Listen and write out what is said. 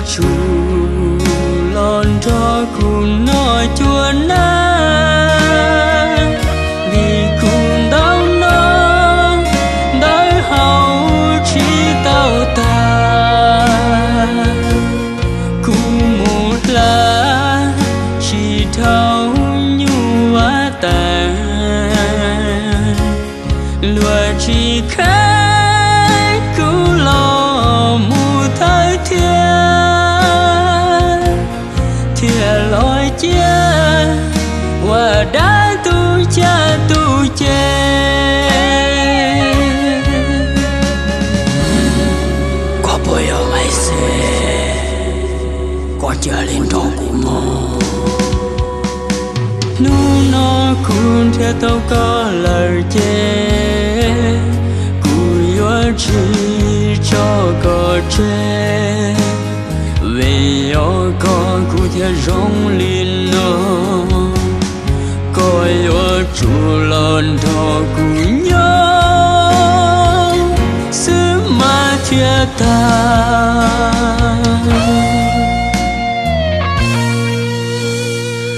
Tsuas los nrog kuv noj cua nag, vim kuv ntau no ntawv hauv tsis tau tag. Kuv mus hla tsis dhau nyuj vaj tas, luag tsis kheev kuv los mus thawj thiab, thiaj los cia ua dab tu caj tu ces. Koj puas yog Maiv Xis? Koj cia li nrog kuv mus. Hnub no kuv nrhiav tau koj lawm ces kuv yuav tsis tso koj tseg, vim yog koj kuv thiaj zoo li no. Koj yuav tsum los nrog kuv nyob xwb mas thiaj tag.